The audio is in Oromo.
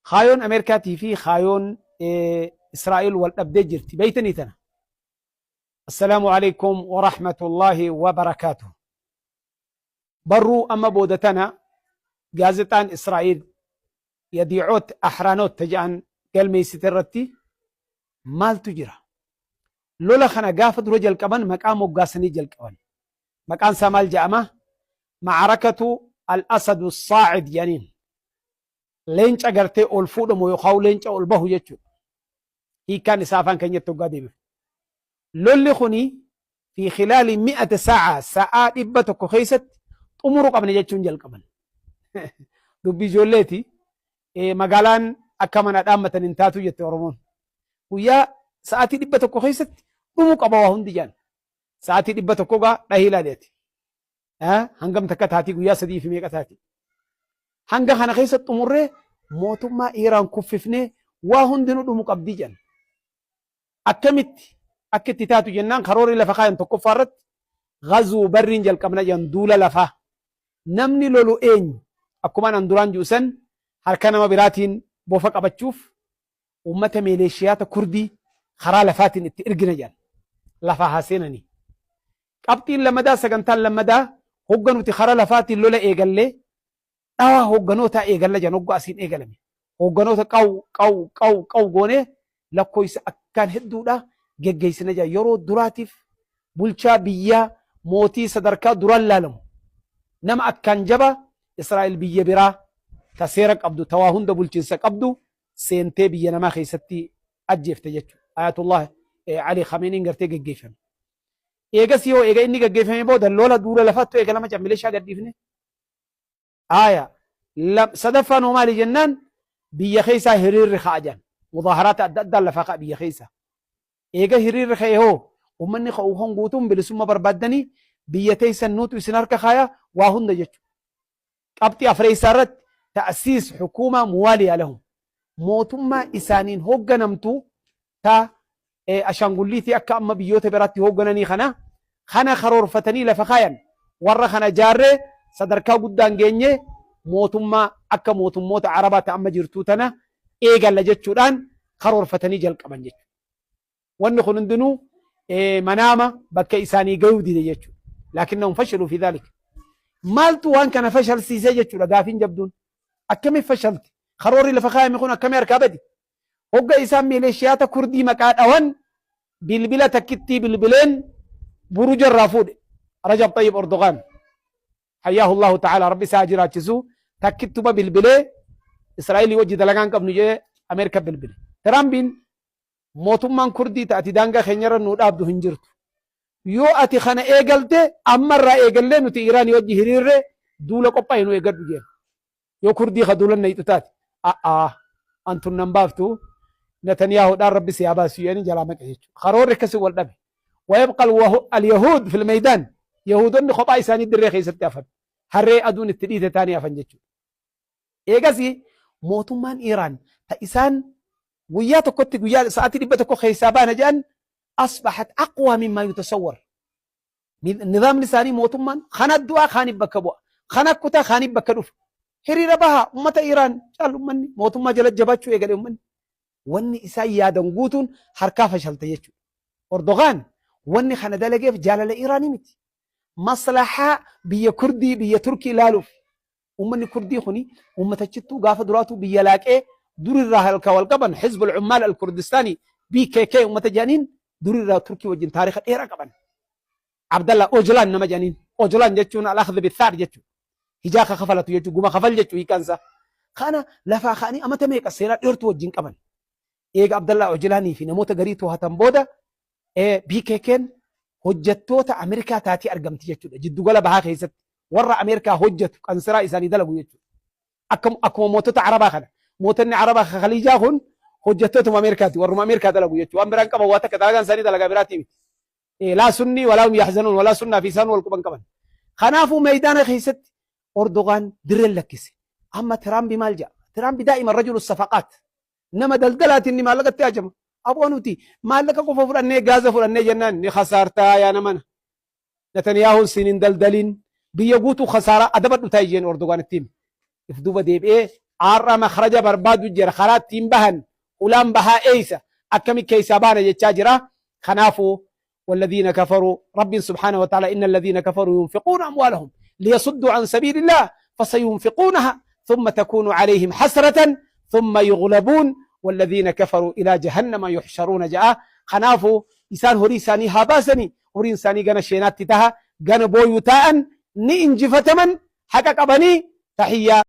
Kaayoon Ameerikaatii fi kaayoon Israa'el wal dhabdee jirti. Beeytanii tana. Assalaamu alaikum wa rahmatullahi wa barakaatuh. Barruu amma booda tana gaazexaan Israa'el Yadiicoot Ahraanoot jedhan galmeessite irratti maaltu jira? Lola kana gaafa dura jalqaban maqaa moggaasanii jalqaban. Maqaan isaa maal jedhama? Ma'arakatu al-Asadu Saacid jedhaniin. Leenca gartee ol fuudhamu yookaan leenca ol bahu jechuudha. Hiikkaan isaa afaan keenyatti hoggaa deebifu. Lolli kuni fi khilaali mi'ata saa'a, sa'aa 100 keessatti xumuruu qabna jechuun jalqaban. Dubbii ijoolleeti. Magaalaan akka mana dhaammatan hin taatu jette Oromoon. Guyyaa sa'aatii 100 keessatti dhumuu qaba waa hundi jedhan. Sa'aatii 100 gaa dhahii ilaaleeti. Hangam takka taatii guyyaa 3 fi meeqa taati. Hanga kana keessa xumurree mootummaa Iiraan kuffifnee waa hundinuu dhumu qabdii jedhan. Akkamitti akka itti taatu jennaan karoorri lafa kaayan tokkoffaa irratti gazuu barriin jalqabna jedhan, duula lafaa. Namni lolu eenyu? Akkumaan an duraan jiru san harka nama biraatiin bofa qabachuuf uummata miileeshiyaata Kurdii karaa lafaatiin itti ergina jedhan. Lafaa haa seenanii. Qabxiin lammadaa, sagantaan lammadaa, hogga nuti karaa lafaatiin lola eegallee dhawaa hogganootaa eegalla jedhan hogga asiin eegalame. Hogganoota qaw qaw qaw qaw goonee lakkoofsa akkaan hedduudha geggeessina jedhan. Yeroo duraatiif bulchaa biyyaa mootii sadarkaa duraan laalamu nama akkaan jabaa Israa'el biyya biraa ta seera qabdu, ta waa hunda bulchiinsa qabdu seentee biyya namaa keessatti ajjeefte jechuudha. Ayatullah Ali Khameneiin gartee geggeeffame. Eegas yoo eega inni geggeeffame booda lola duula lafattu eegalama jedhan milishaa gadhiifne. Aya sadaffaan hoo maali jennaan biyya keessaa hiriirri ka'a jedhan. Mudaaharaata adda addaan lafaa ka'a biyya keessa. Eega hiriirri ka'e hoo uummanni ka'u kan guutuun bilisummaa barbaaddanii biyya teessan nuutu isin harka kaaya waa hunda jechuudha. Qabxii afreessaa irratti ta'siis hukuumaa muwaaliyaa lahum. Mootummaa isaaniin hoogganamtu ta ashaangulliitii akka amma biyyoota biraatti hooggananii kana karoorfatanii lafa kaayan, warra kana jaarree sadarkaa guddaan geenye mootummaa akka mootummoota Arabaa ta amma jirtuu tana eegalla jechuudhaan karoorfatanii jalqaban jechuudha. Wanni kun hundinuu manaama bakka isaanii gayuu dide jechuudha. Laakinnahum fashaluu fi dhaalika. Maaltu waan kana fashalsiisee jechuudha gaafiin jabduun. Akkami fashalti? Karoorri lafa kaayame kun akkami harkaa bade? Hogga isaan milishiyaata Kurdii maqaa dhawan bilbila takkittii bilbileen buruja irraa fuudhe. Rajab Tayyib Erdogan. Hayyaahullahu ta'ala, Rabbi isaa jiraachisu, takkittuma bilbilee Israa'elii wajji dalagaan qabnu jedhee Ameerika bilbile. Tiraampiin mootummaan Kurdii ta'ati daangaa keenyarra nuu dhaabdu hin jirtu. Yoo ati kana eegalte ammarraa eegallee nuti Iraanii wajji hiriirree duula qophaa'e nu eeggadhu jeen. Yoo Kurdii ka duulan nayxu taate a'aa antun nan baaftu, Netaniyaahuudhaan Rabbi si haa baasu jedhanii jalaa maqe jechuudha. Karoorri akkasii wal dhabe. ويبقى اليهود في الميدان, Yahuudonni kophaa isaanii dirree keessatti hafan. Harree aduun itti dhiite taanii hafan jechuudha. Eegasii mootummaan Iiraan ta isaan guyyaa tokkotti guyyaa sa'aatii 100 keessaa baana jedhan أصبحت أقوى مما يتصور. Nizaamni isaanii mootummaan kana du'aa kaaniif bakka bu'a. Kana kutaa kaaniif bakka dhufa. Hiriira bahaa ummata Iiraan caal ummanni mootummaa jala jabaachuu eegale ummanni. Wanni isaan yaadan guutuun harkaa fashalte jechuudha. Erdogaan wanni kana dalageef jaalala Iiraanii miti. Maslahaa biyya Kurdii, biyya Turkii ilaaluuf. Uummanni Kurdii kuni uummata chittuu gaafa duraatu biyya laaqee durirraa halka wal qaban, Hizbul Ummaal al-Kurdistaanii PKK uummata jedhaniin durirraa Turkii wajjin taarika dheeraa qaban. Abdallah Ojolaan nama jedhaniin. Ojolaan jechuun al-akhdh bithaar jechuudha. Hijaa ka kafalatu jechuudha. Guma kafal jechuudha hiikaan isaa. Kana lafaa ka'anii amata meeqa seenaa dheertuu wajjin qaban. Eega Abdallah Ojolaanii fi namoota garii to'atan booda PKK'n hojjettoota Ameerikaa taatee argamti jechuudha. Jiddugala bahaa keessatti warra Ameerikaa hojjetu qansiraa isaanii dalagu jechuudha. Akkuma mootota Arabaa kana. Mootonni Arabaa Khaliijaa kun hojjettootuma Ameerikaati. Warruma Ameerikaa dalagu jechuudha. Waan biraan qaban waa takka dalagaan isaanii dalagaa biraatii miti. لا سني ولا هم يحزنون ولا sunnaa fi isaan wal quban qaban. Kanaafuu meeydaana keessatti Erdogaan dirreen lakkise. Amma Tiraampi maal jedha? Tiraampi دائما رجل الصفقات. Nama daldalaatiin inni maallaqatti hajama. Aboo nuti maallaqa qofa fudhannee gaaza fudhannee jennaan ni kasaartaa yaa namana. Netaniyaahuun siin hin daldalin, biyya guutuu kasaaraa adabadhu taa'e jeen Erdogaan ittiin. If duuba deebi'ee Har'a makhraja barbaadu jira. Karaa ittiin bahan ulaan bahaa eeysa akkami keessaa baana jechaa jira. Kanaafuu والذين كفروا رب سبحانه وتعالى إن الذين كفروا ينفقون أموالهم ليصدوا عن سبيل الله فسينفقونها ثم تكون عليهم حسرة ثم يغلبون والذين كفروا إلى جهنم يحشرون. جاء kanaafuu isaan horii isaanii haa baasanii, horiin isaanii gana sheenaatti taha, gana booyu ta'an, ni injifataman, haqa qabanii. Tahiyyaa.